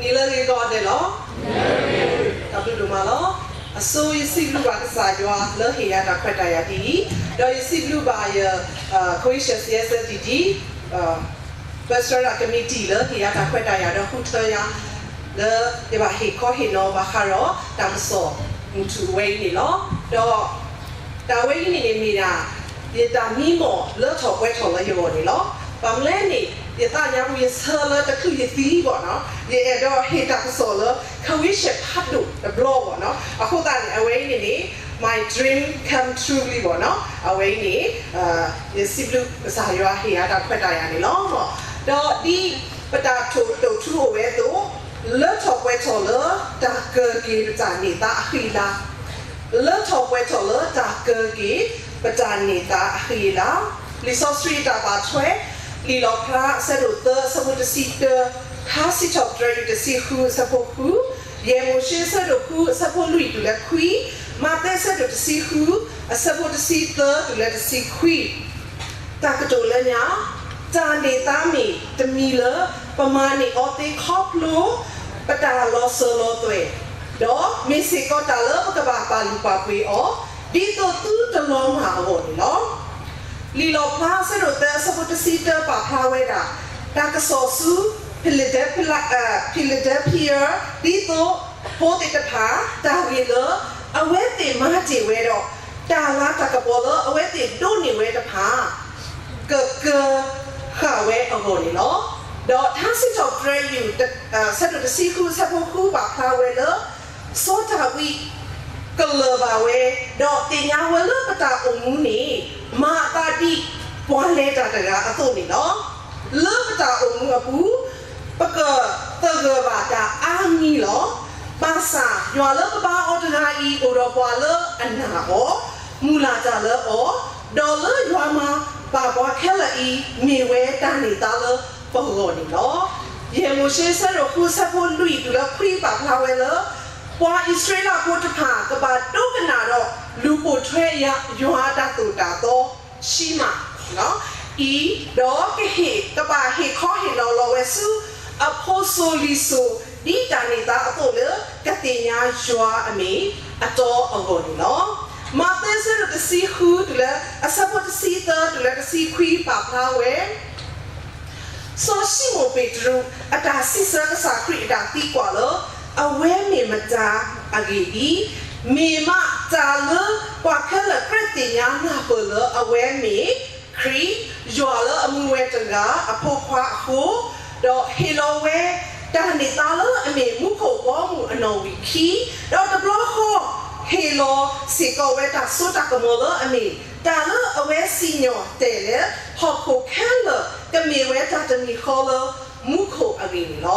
နံၤလၢအဂ့ၤကိးဂၤဒဲးလီၤ. တၢ်ဘျုးဒိၣ်မးလီၤ. အဆိယစံးဘျုးဘၣ်ကစၢ်ယွၤလၢဟ့ၣ်ယၤတၢ်ခွဲးတၢ်ယာ်ဒ်အံၤ, ဒီးယစံးဘျုးဘၣ်ယ Croatia C S L T D ပၢဆှၢဒၣ် committee လၢဟ့ၣ်ယၤတၢ်ခွဲးတၢ်ယာ်ဒီးဃုထၢယၤ လၢယဘၣ်ဟ့ၣ်ခီဟ့ၣ်နီၤဘၣ်ဃးဒီးတၢ်ကစီၣ်မုၢ်ထူၣ်အဝဲအံၤန့ၣ်လီၤ. ဒီး တၢ်ဝဲအံၤန့ၣ်န့ၣ်မ့ၢ်ဒၣ် ယတၢ်မံမီၢ်လၢထီၣ်ပှဲၤထီၣ်လၢယဂီၢ်န့ၣ်လီၤ. ဘၣ်မနုၤလဲၣ်န့ၣ် ယသးညါပူၤယဆၢလၢတချုးယသံဘၣ်နီၤ, ယအဲၣ်ဒိးဟ့ၣ်တၢ်ကစီၣ်လၢ Croatia ဖးဒိၣ်တဘျီဘၣ်နီၤ. အဃိသတးန့ၣ် အဝဲအံၤန့ၣ်န့ၣ် my dream come true လံဘၣ်နီၤ. အဝဲအံၤန့ၣ် ယစံးဘျုးကစၢ်ယွၤဟ့ၣ်ယၤတၢ်ခွဲးတၢ်ယာ်န့ၣ်လီၤ. ဒီးဒ်ပတၢ်တိာ်ထူအိၣ်ဝဲအသိး, လၢထီၣ်ပှဲၤထီၣ်လၢတၢ်ကၢၤက့ၤပတၢ်န့ၢ်သါအဃံအလၤ, လၢထီၣ်ပှဲၤထီၣ်လၢတၢ်ကၢၤက့ၤပတၢ်န့ၢ်သါအဃံအလၤ, လံာ်စီဆှံတၢ်ဘၣ်ထွဲ လံာ်လီၣ်ဖျါအဆၢဒိၣ်သၢအဆၢဖိတဆံတၢ, ထါစံးထီၣ်ပတြၢၤယုၢ်တဆံဃုအဆၢဖိဃု, ယဲၢ်မိၤၡ့အဆၢဒိၣ်ဃုအဆၢဖိလွံၢ်တုၤလၢခွံ, မးသဲအဆၢဒိၣ်တဆံဃု အဆၢဖိတဆံသၢတုၤလၢတဆံခွံ တၢ်ကတိၤလၢညါ, တၢ်န့ၢ်သါမ့ၢ်တမံၤလၢ ပမၤန့ၢ်အီၤသ့ခီဖျိ ပတၢ်လီၤစၢၤလီၤသွဲၣ်, ဒီးမ့ၢ်စ့ၢ်ကီးတၢ်လၢပကဘၣ်ပာ်လုၢ်ပာ်ပှ့ၤအီၤ, ဒ်သိးသုတလီၤမၢ်အဂီၢ်န့ၣ်လီၤ. လံာ်လီၣ်ဖျါအဆၢဒိၣ်သၢအဆၢဖိတဆံတၢပာ်ဖျါဝဲဒၣ် တၢ်ကစီၣ်ဆူ ဖံလဒဲဖံလဒဲဖံယၢ ဒ်သိးဖိသ့ၣ်တဖၣ် တၢ်ဂ့ၢ်လၢအဝဲသ့ၣ်မၤတ့ၢ်ဝဲဒီး တၢ်လၤတၢ်ကပီၤလၢအဝဲသ့ၣ်ဒိးန့ၢ်ဝဲတဖၣ် ကကၢၤဃာ်ဝဲအဂီၢ်န့ၣ်လီၤ. ဒီးထါစံးထီၣ်ပတြၢၤယုၢ် ဆၢဒိၣ်တဆံဃု အဆၢဖိဃုပာ်ဖျါဝဲလၢ စီၤဒၤဝံး ကလၢၢ်ဘၣ်ဝဲ, ဒီးသ့ၣ်ညါဝဲလၢပတၢ်အိၣ်မူန့ၣ် မၤအသးဒ်ပှၤလဲၤတၢ်တဂၤအသိးန့ၣ်လီၤ. လၢပတၢ်အိၣ်မူအပူၤ ပကသဂၢၢ်ဘၣ်တၢ်အါမံၤလီၤ. ဘၣ်ဆၣ်ယွၤလၢပဘါအီၤတဂၤအံၤ အိၣ်ဒီးပှၤလၢအနာ်အီၤ, မုၢ်လၢ်တၢ်လၢအီၤ, ဒီးလၢယွၤမၤဘၣ်ပှၤခဲလၢာ်အံၤ မ့ၢ်ဝဲတၢ်န့ၢ်သါလၢပဂီၢ်န့ၣ်လီၤ. ယဲၢ်မိၤၡ့အဆၢဒိၣ်ဃုအဆၢဖိလွံၢ်တုၤလၢခွံပာ်ဖျါဝဲလၢ ပှၤအံၣ်စရ့လးဖိတဖၣ် ကဘၣ်ဒိကနၣ်ဒီးလူၤပိာ်ထွဲယွၤအတၢ်သိၣ်တၢ်သီ ဆံးမး အံၤ, ဒီးကဟ့ၣ် ကဘၣ်ဟ့ၣ်ခီဟ့ၣ်နီၤလီၤဝဲဆူ အဖိစိၤလံၤစိၤ ဒ်တၢ်န့ၢ်သါအသိးလၢ ကသ့ၣ်ညါယွၤအမ့ၢ်အတီအဂီၢ်န့ၣ်လီၤ. မးသဲအဆၢဒိၣ်တဆံဃုတုၤလၢ အဆၢဖိတဆံသၢတုၤလၢတဆံခွံပာ်ဖျါဝဲ စီၤၡံမိၣ်ပ့းတရူး အတၢ်စံးဆၢကစၢ်ခရံာ်အတၢ်သံကွၢ်လၢ အဝဲမ့ၢ်မတၤအဂ့ၢ်အံၤ, မ့ၢ်မးတၢ်လၢပှၤခဲလၢာ်ကြၢးသ့ၣ်ညါနၢ်ပၢၢ်လၢအဝဲမ့ၢ်ခရံာ်, ယွၤလၢအမူဝဲတဂၤအဖိခွါအဃိ, ဒီးဟ့ၣ်လီၤဝဲ တၢ်န့ၢ်သါလၢအမ့ၢ်မူခိၣ်ဘီမုၢ်အနီၣ်ဝံာ်ခံ, ဒီးတဘျီဃီ ဟ့ၣ်လီၤစ့ၢ်ကီးဝဲတၢ်စိတၢ်ကမီၤလၢအမ့ၢ် တၢ်လၢအဝဲစံၣ်ညီၣ်တဲာ်လၢ ဟီၣ်ခိၣ်ခဲလၢာ် ကမ့ၢ်ဝဲတၢ်တမံၤဃီလၢမူခိၣ်အဂ့ၢ်န့ၣ်လီၤ.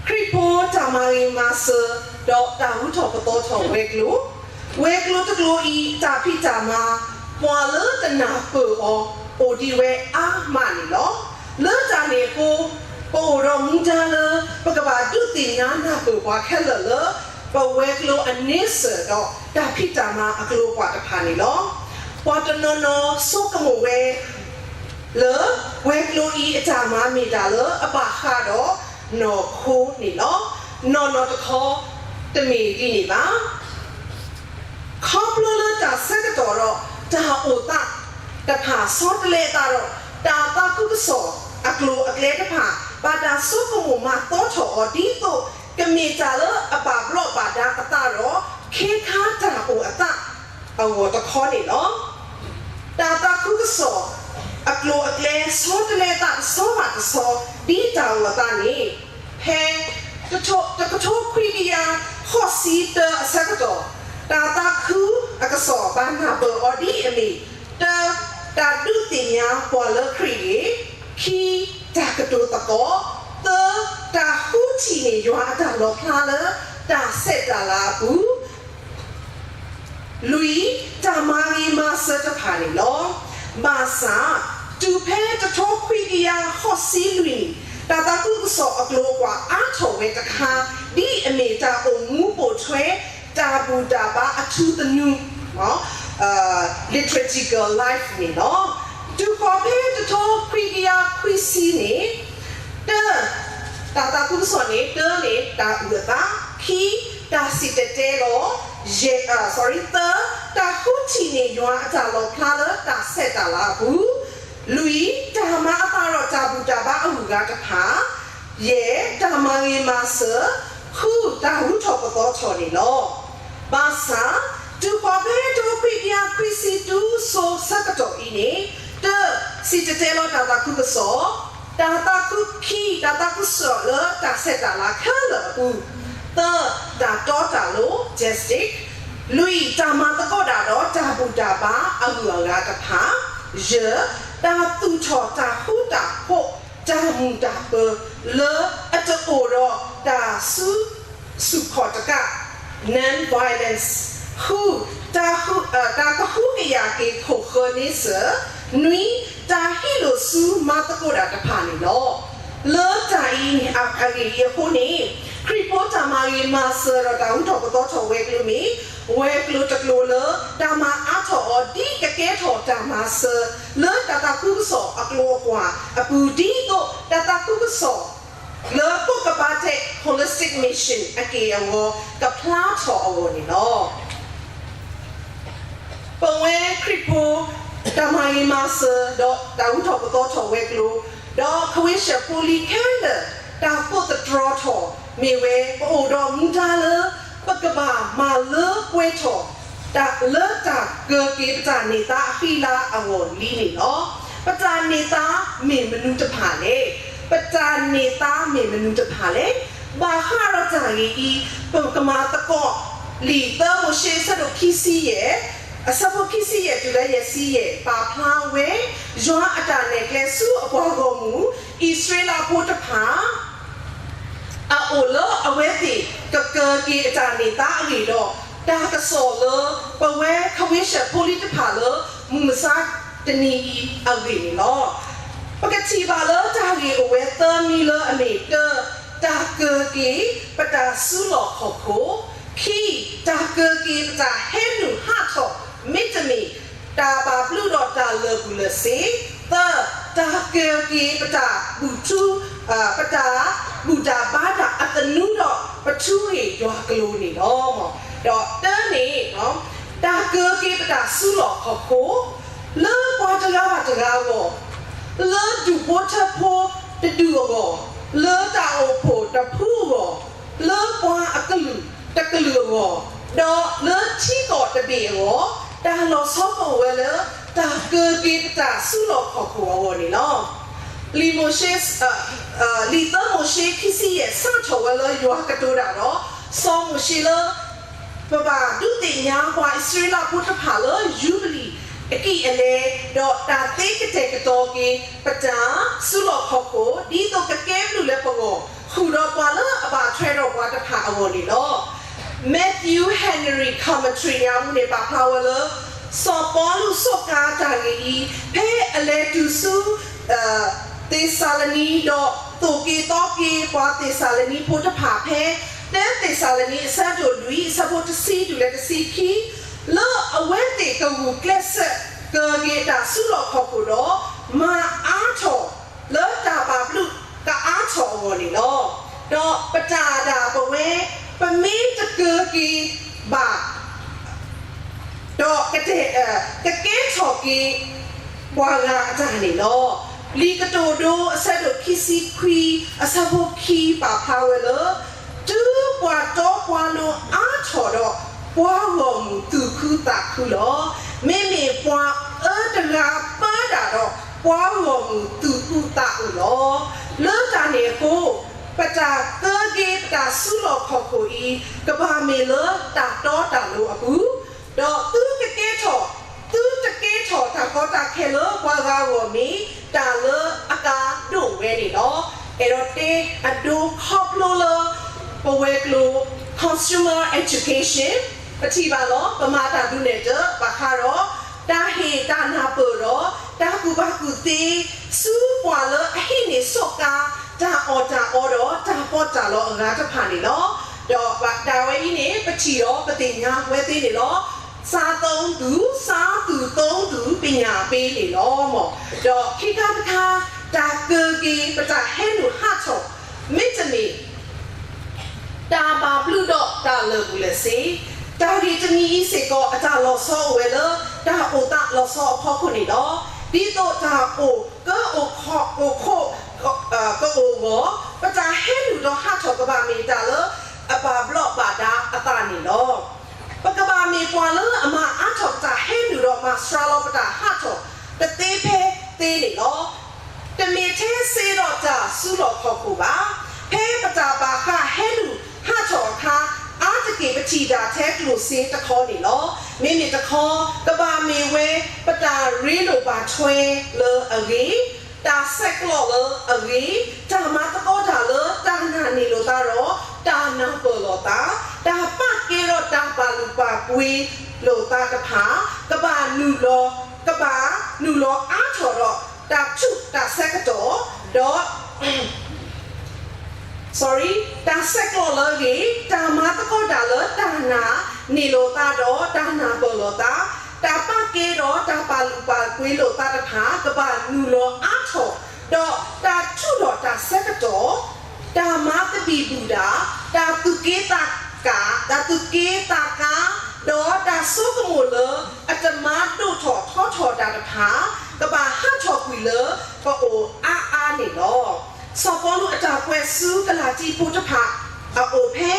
ခရံာ်ဖိတၢ်မၤဂ့ၤမၤစၢၤ ဒီးတၢ်ဟူထီၣ်ပသီထီၣ်ဝဲၤကျိၤ, ဝဲၤကျိၤတကျိၤအံၤ တၢ်ဖံးတၢ်မၤ ပှၤလၢတနၢ်ပၢၢ်အီၤ အိၣ်ဒံးဝဲအါမးန့ၣ်လီၤ. လၢတၢ်န့ၣ်အဃိ ပအိၣ်ဒီးမူဒါလၢ ပကဘၣ်ဒုးသ့ၣ်ညါနၢ်ပၢၢ်ပှၤခဲလၢာ်လၢ ပဝဲၤကျိၤအန့ဆၢၣ်ဒီး တၢ်ဖံးတၢ်မၤအကျိၤအကွာ်တဖၣ်န့ၣ်လီၤ. ပှၤတနီၤနီၤဆိကမိၣ်ဝဲ လၢဝဲၤကျိၤအံၤအတၢ်မၤမ့ၢ်တၢ်လၢအဘၣ်ဃးဒီးနီၢ်ခိန့ၣ်လီၤ. နီၢ်နီၢ်တခီ တမ့ၢ်ဒ်န့ၣ်ဘၣ်. ခီဖျိလၢတၢ်ဆၢကတီၢ်ဒီးတၢ်အိၣ်သးတဖၣ်ဆီတလဲအသးဒီး တၢ်သးခုကစီၣ်အကျိၤအကျဲတဖၣ် ဘၣ်တၢ်ဆိကမိၣ်မၤသီထီၣ်အီၤ ဒ်သိးကမ့ၢ်တၢ်လၢအဘၣ်ဘျီးဘၣ်ဒါအသးဒီး ခ့ခါတၢ်အိၣ်အသး အဂီၢ်တခီန့ၣ်လီၤ. တၢ်သးခုကစီၣ် အကျိၤအကျဲ ဆီတလဲသးတဆီဘၣ်တဆီ ဒ်တၢ်အိၣ်အသးန့ၣ်, ဖဲ တကထိခွံကယၤဃိးဆံတၢအဆၢကတီၢ် တၢ်သးခုအကစီၣ်ဘၣ်နၢ်ပၢၢ်အီၤဒ်အမ့ၢ်, တၢ, တၢ်ဒုးသ့ၣ်ညါပှၤလၢခရံာ်ဂ့ၤ, ခံ, တၢ်ကတိၤသကိး, သၢ, တၢ်ဃုထံၣ်န့ၢ်ယွၤအတၢ်လီၣ်ဖျါလၢ တၢ်ဆဲးတၢ်လၤအပူၤ လွံၢ်, တၢ်မၤဂ့ၤမၤစၢၤတဖၣ်န့ၣ်လီၤ. ဘၣ်ဆၣ်, တုၤဖဲတကထိခွံကယၤဃိးဆံလွံၢ်နံၣ် တၢ်သးခုကစီၣ်အကျိၤအကွာ်အါထီၣ်ဝဲတခါ ဒ်အမ့ၢ်တၢ်အိၣ်မူပိာ်ထွဲ တၢ်ဘူၣ်တၢ်ဘါအထူသနူ liturgical life န့ၣ်လီၤ. တုၤဃီၤဖဲတကထိခွံကယၤခွံဆံန့ၣ်, တၢ တၢ်သးခုကစီၣ်န့ၣ် တၢန့ၣ် တၢ်အုၣ်အသး, ခံ, တၢ်စံၣ်တဲၤတဲလီၤ, ယဲၢ်, အ, sorry, သၢ, တၢ်ဃုထံၣ်န့ၢ်ယွၤအတၢ်လီၣ်ဖျါလၢတၢ်ဆဲးတၢ်လၤအပူၤ, လွံၢ်, တၢ်မၤအသးဒီးတၢ်ဘူၣ်တၢ်ဘါအဂုၤအဂၤတဖၣ်, ယဲၢ်, တၢ်မၤဂ့ၤမၤစၢၤ, ဃု, တၢ်ဟူထီၣ်ပသီထီၣ်န့ၣ်လီၤ. ဘၣ်ဆၣ်, တုၤဃီၤဖဲတကထိခွံကယၤခွံဆံတၢစိၤဆၢကတီၢ်အံၤန့ၣ်, တၢ, စံၣ်တဲၤတဲလီၤတၢ်သးခုကစီၣ်, တၢ်သးခု, ခံ, တၢ်သးခုကစီၣ်လၢတၢ်ဆဲးတၢ်လၤခဲလၢာ်အပူၤ, သၢ, တၢ်တီတၢ်လိၤ justice, လွံၢ်, တၢ်မၤသကိးတၢ်ဒီးတၢ်ဘူၣ်တၢ်ဘါအဂုၤအဂၤတဖၣ်, ယဲၢ်, တၢ်သူၣ်ထီၣ်တၢ်ဃူတၢ်ဖိး တၢ်မုာ်တၢ်ပၢၤလၢအတအိၣ်ဒီးတၢ်စု ဆူၣ်ခီၣ်တကး non-violence, ဃု, တၢ်ဃု, တၢ်ကဟုကယာ်က့ၤခိၣ်ဃၢန့ဆၢၣ်, နွံ, တၢ်ဟံးလိာ်ဆူမၤသကိးတၢ်တဖၣ်န့ၣ်လီၤ. လၢတၢ်အံၤအဂ့ၢ်အံၤအဃိန့ၣ်, ခရံာ်ဖိတၢ်မၤဂ့ၤမၤစၢၤဒီးတၢ်ဟူထီၣ်ပသီထီၣ်ဝဲၤကျိၤမ့ၢ် ဝဲၤကျိၤတကျိၤလၢ တၢ်မၤအါထီၣ်အီၤဒ်ကကဲထီၣ်တၢ်မၤစၢၤ လၢတၢ်သးခုကစီၣ်အကျိၤအကွာ်အပူၤ ဒ်သိးတၢ်သးခုကစီၣ် လၢကိးကပၤတဲ holistic mission အက့ၢ်အဂီၤ ကဖျါထီၣ်အဂီၢ်န့ၣ်လီၤ. ပဝဲခရံာ်ဖိ တၢ်မၤဂ့ၤမၤစၢၤ ဒီးတၢ်ဟူထီၣ်ပသီထီၣ်ဝဲၤကျိၤ, ဒီးခဝ့ၡၢၣ်ဖိလံၤခဲလၢာ် တၢ်သိၣ်သတြီၤထီၣ်မ့ၢ်ဝဲ ပအိၣ်ဒီးမူဒါလၢ ပကဘၣ်မၤလၢပှဲၤထီၣ် လၢတၢ်ကၢၤက့ၤပတၢ်န့ၢ်သါအဃံလၤအဂီၢ်လံန့ၣ်လီၤ. ပတၢ်န့ၢ်သါမ့ၢ်မနုၤတဖၣ်လဲၣ်. ပတၢ်န့ၢ်သါမ့ၢ်မနုၤတဖၣ်လဲၣ်. ဘၣ်ဃးဒီးတၢ်ဂ့ၢ်အံၤ ပကမၤသကိး လံာ်သၢမိၤၡ့ အဆၢဒိၣ်ခံဆံယဲၢ်, အဆၢဖိခံဆံယဲၢ်တုၤလၢယဲၢ်ဆံယဲၢ် ပာ်ဖျါဝဲ ယွၤအတၢ်နဲၣ်ကျဲဆူအပှၤဂီၢ်မုၢ် အံၣ်စရ့လးဖိတဖၣ် အအိၣ်လၢအဝဲသ့ၣ်ကကၢၤက့ၤအတၢ်န့ၢ်သါအဂ့ၢ်ဒီး တၢ်ကစီၣ်လၢ ပဝဲခဝ့ၡၢၣ်ဖိလံၤတဖၣ်လၢ မုၢ်မဆါတနံၤအံၤအဂ့ၢ်န့ၣ်လီၤ. ပကထံၣ်ဘၣ်လၢတၢ်ဂ့ၢ်အိၣ်ဝဲသၢမံၤလၢအမ့ၢ် တၢ, တၢ်ကၢၤက့ၤပတၢ်စုလီၢ်ခီၣ်ခိၣ်, ခံ, တၢ်ကၢၤက့ၤပတၢ်ဟဲနုာ်ဟးထီၣ် မ့တမ့ၢ် တၢ်ဘၣ်ဘျုးဒီးတၢ်လၢာ်ဘူၣ်လၢာ်စ့, သၢ, တၢ်ကၢၤက့ၤပတၢ်ဘူၣ်ထူ, ပတၢ်ဘူၣ်တၢ်ဘါတၢ်အသနူဒီး ပထူဂ့ၢ်ယွၤကျိၤန့ၣ်လီၤ. ဒီးတၢန့ၣ် တၢ်ကၢၤက့ၤပတၢ်စုလီၢ်ခီၣ်ခိၣ် လၢပှၤတဂၤဘၣ်တဂၤအဂီၢ်, လၢဒူၣ်ဖိထၢဖိတဒူၣ်အဂီၢ်, လၢတၢ်အိၣ်ဖှိၣ်တဖုအဂီၢ်, လၢပှၤအကလုာ်တကလုာ်အဂီၢ်, ဒီးလၢထံကီၢ်တဘ့ၣ်အဂီၢ်, တၢ်လီၤဆီအိၣ်ဝဲလၢ တၢ်ကၢၤက့ၤပတၢ်စုလီၢ်ခီၣ်ခိၣ်အဂီၢ်န့ၣ်လီၤ. လံာ်မိၤၡ့, လံာ်သၢမိၤၡ့ခံဆံယဲၢ် စးထီၣ်ဝဲလၢယွၤကတိၤတၢ်ဒီး စီၤမိၤၡ့လၢ ပဘၣ်ဒုးသ့ၣ်ညါပှၤအံၣ်စရ့လးဖိတဖၣ်လၢ ယူဘလံၣ်အကံၢ်အလဲ ဒီးတၢ်သ့ကတဲာ်ကတီၤက့ၤ ပတၢ်စုလီၢ်ခီၣ်ခိၣ် ဒ်သိးကကဲဘျုးလၢပဂီၢ် ဃုာ်ဒီးပှၤလၢအဘၣ်ထွဲဒီးပှၤတဖၣ်အဂီၢ်န့ၣ်လီၤ. Matthew Henry Commentary ညါပူၤန့ၣ် ပာ်ဖျါဝဲလၢ စီၤပီလူးစူးကါတၢ်ဂ့ၢ်အံၤ ဖဲအလဲၤတုၤဆူ သ့းစၤလနံ ဒီးသိၣ်က့ၤသီက့ၤပှၤသ့းစၤလနံဖိတဖၣ်ဖဲ တၢသ့းစၤလနံ အဆၢဒိၣ်လွံၢ် အဆၢဖိတဆံတုၤလၢတဆံခံ လၢအဝဲသ့ၣ်ကဂုာ်ကျဲးစၢး ကၢၤက့ၤတၢ်စုလီၢ်ခီၣ်ခိၣ်ဒီး မၤအါထီၣ်လၢတၢ်ဘၣ်ဘျုးကအါထီၣ်အဂီၢ်န့ၣ်လီၤ. ဒီးပတၢ်ဒၣ်ပဝဲ ပမ့ၢ်တကၢၤက့ၤဘၣ် ဒီးကတဲ, ကကဲထီၣ်က့ၤ ပှၤဂၤအတၢ်န့ၣ်လီၤ. လံာ်ကတိၤဒိ အဆၢဒိၣ်ခံဆံခွံ အဆၢဖိခံ ပာ်ဖျါဝဲလၢ တုၤပှၤတီပှၤလိၤအါထီၣ်ဒီး ပှၤဂီၢ်မုၢ်သူၣ်ခုသးခုလီၤ. မ့မ့ၢ်ပှၤအၢတဂၤပၢတၢ်ဒီး ပှၤဂီၢ်မုၢ်သူၣ်အုးသးအုးလီၤ. လၢတၢ်န့ၣ်အဃိ ပတၢ်ကၢၤက့ၤပတၢ်စုလီၢ်ခီၣ်ခိၣ်အံၤ ကဘၣ်မ့ၢ်လၢတၢ်တီတၢ်လိၤအပူၤ, ဒီးသုကကဲထီၣ်, သုတကဲထီၣ်တၢ်ကီတၢ်ခဲလၢပှၤဂၤအဂီၢ်မ့ၢ် တၢ်လၢအကါဒိၣ်ဝဲန့ၣ်လီၤ. အဲၣ်ဒိးတဲအဒိခီဖျိလၢ ပဝဲၤကျိၤ consumer education ပထံၣ်ဘၣ်လီၤ. ပမၤတၢ်ဒုးနဲၣ်တၢ် ဘၣ်ဃးဒီး တၢ်ဟ့ၣ်တၢ်နၢ်ပၢၢ်ဒီး တၢ်ကူၣ်ဘၣ်ကူၣ်သ့ ဆူပှၤလၢအဟံးန့ၢ်စူးကါ တၢ်အီၣ်တၢ်အီဒီး တၢ်ပီးတၢ်လီအဂၤတဖၣ်န့ၣ်လီၤ. ဒီးဒၣ်ဝဲအံၤန့ၣ် ပထံၣ်ဒီးပသ့ၣ်ညါဝဲသ့န့ၣ်လီၤ. စားသုံးသူ, စားသူသုံးသူ ပညာပေးန့ၣ်လီၤ. ဒီးခံခါတခါ တၢ်ကၢၤက့ၤ ပတၢ်ဟဲနုာ်ဟးထီၣ် မ့တမ့ၢ် တၢ်ဘၣ်ဘျုးဒီးတၢ်လၢာ်ဘူၣ်လၢာ်စ့, တၢ်ဂ့ၢ်တမံၤအံၤစ့ၢ်ကီး အတၢ်လီၤဆီအိၣ်ဝဲလၢ တၢ်အိၣ်သးလီၤဆီအဖီခိၣ်န့ၣ်လီၤ. ဒ်သိးတၢ်အိၣ်ကၢအိၣ်ခိး အိၣ်ခိး ကအိၣ်ဂီၢ်, ပတၢ်ဟဲနုာ်ဒီးဟးထီၣ်ကဘၣ်မ့ၢ်တၢ်လၢ အဘၣ်ဘျီးဘၣ်ဒါအသးန့ၣ်လီၤ. ပကဘၣ်မ့ၢ်ပှၤလၢအမၤအါထီၣ်ပတၢ်ဟဲနုာ်ဒီးမၤစှၤလီၤပတၢ်ဟးထီၣ် တသ့ဖဲသ့န့ၣ်လီၤ. တမ့ၢ်ထဲစ့ဒီးတၢ်စုလီၢ်ခီၣ်ခိၣ်ဘၣ်. ဖဲပတၢ်ဘၣ်ဃးဟဲနုာ်ဟးထီၣ်အခါ အါတက့ၢ်ပထံၣ်တၢ်ထဲကျိၣ်စ့တခီန့ၣ်လီၤ. မ့မ့ၢ်တခီ ကဘၣ်မ့ၢ်ဝဲ ပတၢ်ရ့လိာ်ဘၣ်ထွဲလၢအဂ့ၤ, တၢ်ဆဲးကျိးလၢအဂ့ၤ, တၢ်မၤသကိးတၢ်လၢတၢ်နာ်န့ၢ်လိာ်သးဒီး တၢ်နၢ်ပၢၢ်လိာ်သး, တၢ်ပာ်ကဲဒီးတၢ်ပာ်လုၢ်ပာ်ပှ့ၤလိာ်သးတဖၣ် ကဘၣ်နုာ်လီၤ ကဘၣ်နုာ်လီၤအါထီၣ်ဒီး တၢ်ထူးတၢ်ဆၢကတီၢ် ဒီး sorry တၢ်ဆဲးကျိးလၢအဂ့ၤ, တၢ်မၤသကိးတၢ်လၢတၢ်နာ်န့ၢ်လိာ်သးဒီးတၢ်နၢ်ပၢၢ်လိာ်သး, တၢ်ပာ်ကဲဒီးတၢ်ပာ်လုၢ်ပာ်ပှ့ၤလိာ်သးတဖၣ် ကဘၣ်နုာ်လီၤအါထီၣ်, ဒီးတၢ်ထူးဒီးတၢ်ဆၢကတီၢ်, တၢ်မၤသဘံၣ်ဘုၣ်တၢ်, တၢ်သူၣ်က့သးကါ, တၢ်သူၣ်က့သးကါ, ဒီးတၢ်ဆိကမိၣ်လၢအတမၤဒိၣ်ထီၣ်ထီထီၣ်တၢ်တဖၣ် ကဘၣ်ဟးထီၣ်ကွံာ်လၢပအိၣ်အါအါန့ၣ်လီၤ. စီၤပီလူးအတၢ်ကွဲးဆူကလၤတံဖိတဖၣ်အအိၣ်ဖဲ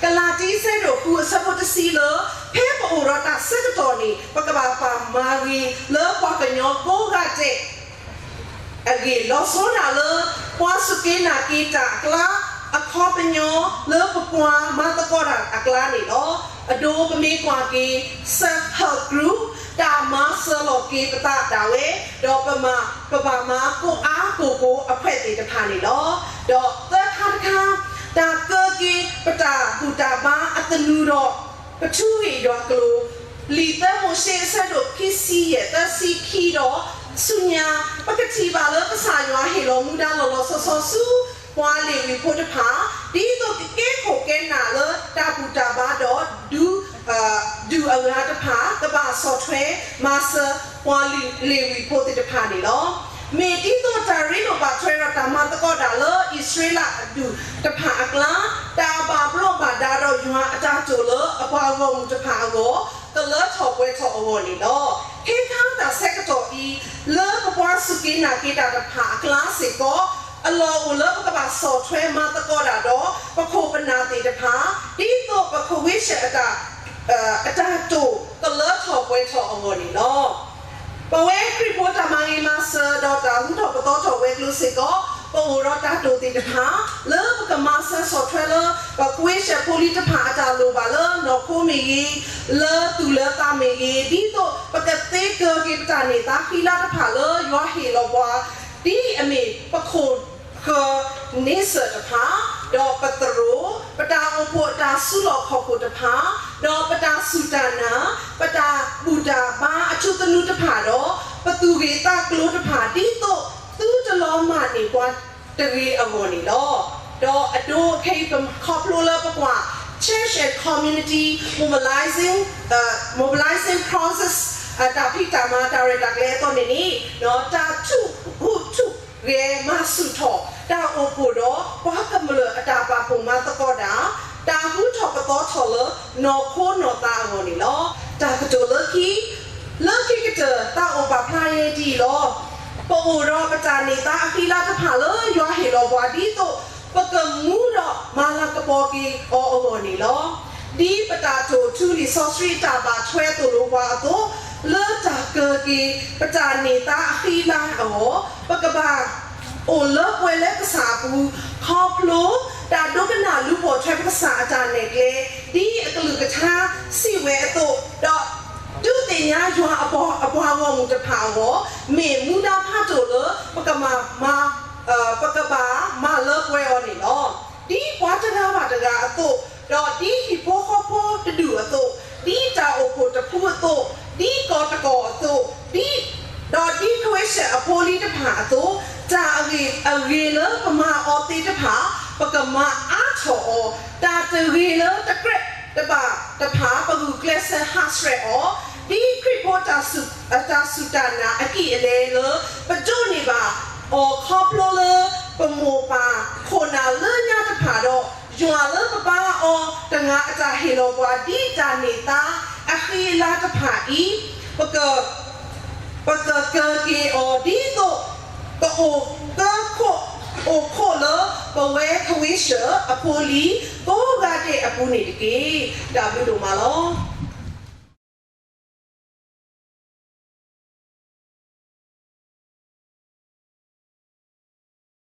ကလၤတံဆၢဒိၣ်ဃုအဆၢဖိတဆံလၢ ဖဲပအိၣ်ဒီးတၢ်ဆၢကတီၢ်န့ၣ် ပကဘၣ်ပာ်မၤဂ့ၤလၢပှၤကညီကိးဂၤဒဲး အဂ့ၢ်လီၤဆီဒၣ်လၢ ပှၤစူၢ်က့ၤနာ်က့ၤတၢ်အကျါ အခီပညီလၢပပှၤမၤသကိးတၢ်အကျါန့ၣ်လီၤ. အဒိပမ့ၢ်ကွၢ်က့ၤ self help group တၢ်မၤစၢၤလီၤက့ၤပသးဒၣ်ဝဲ ဒီးပမၤ ပဘၣ်မၤကိးအါကိးကိးအဖှဲးသ့ၣ်တဖၣ်န့ၣ်လီၤ. ဒီးသၢခါတခါ တၢ်ကၢက့ၤပတၢ်ဘူၣ်တၢ်ဘါအသနူဒီး ပထူဂ့ၢ်ယွၤကျိာ် လံာ်သၢမိၤၡ့အဆၢဒိၣ်ခံဆံယဲၢ်သၢဆံခံဒီး ဆူညါ ပကထံၣ်ဘၣ်လၢကစၢ်ယွၤဟ့ၣ်လီၤမူဒါလီၤလီၤဆီဆီဆူ ပှၤလ့ၤဝံဖိတဖၣ် ဒ်သိးကကဲခိၣ်ကဲနၢ်လၢတၢ်ဘူၣ်တၢ်ဘါဒီး ဒုး ဒူၣ်အဂၤတဖၣ် ကဘၣ်ဆီၣ်ထွဲမၤစၢၤပှၤလ့ၤဝံဖိသ့ၣ်တဖၣ်န့ၣ်လီၤ. မ့ၢ်ဒ်သိးတၢ်ရ့လိာ်ဘၣ်ထွဲဒီးတၢ်မၤသကိးတၢ်လၢအံၣ်စရ့လးအဒူၣ်တဖၣ်အကျါ တၢ်ဘၣ်ဘျီးဘၣ်ဒါဒီးယွၤအတၢ်တိာ်လၢအပှၤဂီၢ်မုၢ်တဖၣ်အဂီၢ် ကလၢထီၣ်ပှဲၤထီၣ်အဂီၢ်န့ၣ်လီၤ. ခဲခါတၢ်ဆၢကတီၢ်အံၤ လၢပပှၤစူၢ်က့ၤနာ်က့ၤတၢ်တဖၣ်အကျါစ့ၢ်ကီး အလီၢ်အိၣ်လၢပကဘၣ်ဆီၣ်ထွဲမၤသကိးတၢ်ဒီး ပခိၣ်ပနၢ်သ့ၣ်တဖၣ် ဒ်သိးပကဝံၡၢၣ်အတၢ် အတၢ်တိာ်ကလၢထီၣ်ပှဲၤထီၣ်အဂီၢ်န့ၣ်လီၤ. ပဝဲခရံာ်ဖိတၢ်မၤဂ့ၤမၤစၢၤဒီးတၢ်ဟူထီၣ်ပသီထီၣ်ဝဲၤကျိၤစ့ၢ်ကီး ပအိၣ်ဒီးတၢ်တိာ်သ့ၣ်တဖၣ် လၢပကမၤစၢၤဆီၣ်ထွဲလၢ ပကဝံၡၢၣ်ဖိလံၤတဖၣ်အတၢ်လိၣ်ဘၣ်လၢနီၢ်ခိမ့ၢ်ဂ့ၤ, လၢသူၣ်လၢသးမ့ၢ်ဂ့ၤ, ဒ်သိးပကသ့ကၢၤက့ၤပတၢ်န့ၢ်သါဃံလၤတဖၣ်လၢယွၤဟ့ၣ်လီၤပှၤ ဒ်အမ့ၢ်ပခိၣ် ဃၢၤန့ဆၢၣ်တဖၣ်, ဒီးပသရိာ်, ပတၢ်အိၣ်ဖှိၣ်အတၢ်စုလီၢ်ခီၣ်ခိၣ်တဖၣ်, ဒီးပတၢ်စူၢ်တၢ်နာ်, ပတၢ်ဘူၣ်တၢ်ဘါအထူသနူတဖၣ်ဒီး ပသူၣ်ဂ့ၢ်သးကျိၤတဖၣ် ဒ်သိးသုတလီၤမၢ်န့ၢ်ပှၤတဂ့ၤအဂီၢ်န့ၣ်လီၤ. ဒီးအဒိခဲအံၤ ပခီဖျိလၢပကွၢ် Church and Community Mobilizing, Mobilizing Process တၢ်ဖံးတၢ်မၤတၢ်ရဲၣ်တၢ်ကျဲၤအသီၣ်န့ၣ်န့ၣ် တၢ်ထူး ဟူးထူး ဂဲၤမၤဆူၣ်ထီၣ် တၢ်အိၣ်ဖှိၣ်ဒီး ပှၤကမျၢၢ်အတၢ်ပာ်ဖှိၣ်မၤသကိးတၢ်, တၢ်ဟူထီၣ်ပသီထီၣ်လၢနီၢ်ခိနီၢ်သးအဂီၢ်န့ၣ်လီၤ. တၢ်ကတိၤလၢခံ, လၢခံကတၢၢ် တၢ်အိၣ်ပာ်ဖျါယဲဒ်အံၤလီၤ. ပအိၣ်ဒီးပတၢ်န့ၢ်သါအဃံလၤတဖၣ်လၢယွၤဟ့ၣ်လီၤပှၤ ဒ်သိးပကမူဒီးမၤလၤကပီၤက့ၤအီၤအဂီၢ်န့ၣ်လီၤ. ဒ်ပတၢ်တိာ်ထူလံာ်စီဆှံအတၢ်ဘၣ်ထွဲသိၣ်လိပှၤအသိး, လၢတၢ်ကၢၤက့ၤပတၢ်န့ၢ်သါအဃံလၤအဂီၢ်, ပကဘၣ်အိၣ်လၢပှဲၤလၢကစၢ်အပူၤ, ခီဖျိတၢ်ဒိကနၣ်လူၤပိာ်ထွဲပကစၢ်အတၢ်နဲၣ်ကျဲ, ဒ်အကလုၢ်ကထါစံးဝဲအသိး, ဒီးဒုးသ့ၣ်ညါယွၤအပှၤဂီၢ်မုၢ်တဖၣ်အဂီၢ်, မ့ၢ်မူဒါဖးဒိၣ်လၢပကမၤ ပကဘၣ်မၤလၢပှဲၤအီၤန့ၣ်လီၤ. ဒ်ပှၤတဂၤဘၣ်တဂၤအသိး, ဒီးဒ်ဟံၣ်ဖိဃီဖိတဒူၣ်အသိး, ဒ်တၢ်အိၣ်ဖှိၣ်တဖုအသိး, ဒ်ကီၢ်တကီၢ်အသိး, ဒ်, ဒီးဒ်ခဝ့ၡၢၣ်အဖိအလံၤတဖၣ်အသိး, တၢ်အဂ့ၤ, အဂ့ၤလၢပမၤအီၤသ့ၣ်တဖၣ်, ပကမၤအါထီၣ်အီၤ, တၢ်တဂ့ၤလၢတကြၢးတဘၣ်တဖၣ် ပဂုာ်ကျဲးစၢးဟးဆှဲးအီၤ, ဒ်ခရံာ်ဖိတၢ်စူၢ်, တၢ်စူၢ်တၢ်နာ်အကံၢ်အလဲလၢ ပဒိးန့ၢ်ဘၣ်အီၤခီဖျိလၢ ပမိၢ်ပၢ်ခိၣ်နၢ်လၢညါတဖၣ်ဒီး ယွၤလၢပဘါအီၤတဂၤအတၢ်ဟ့ၣ်လီၤပှၤဒ်တၢ်န့ၢ်သါအဃံအလၤတဖၣ်အံၤ, ပကကၢၤက့ၤအီၤဒ်သိး ကအိၣ်ကၢခိၣ်, အိၣ်ခိးလၢပဝဲကဝ့ၤၡၢၣ်အဖိလံၤကိးဂၤဒဲးအပူၤန့ၣ်တက့ၢ်. တၢ်ဘျုးဒိၣ်မးလီၤ.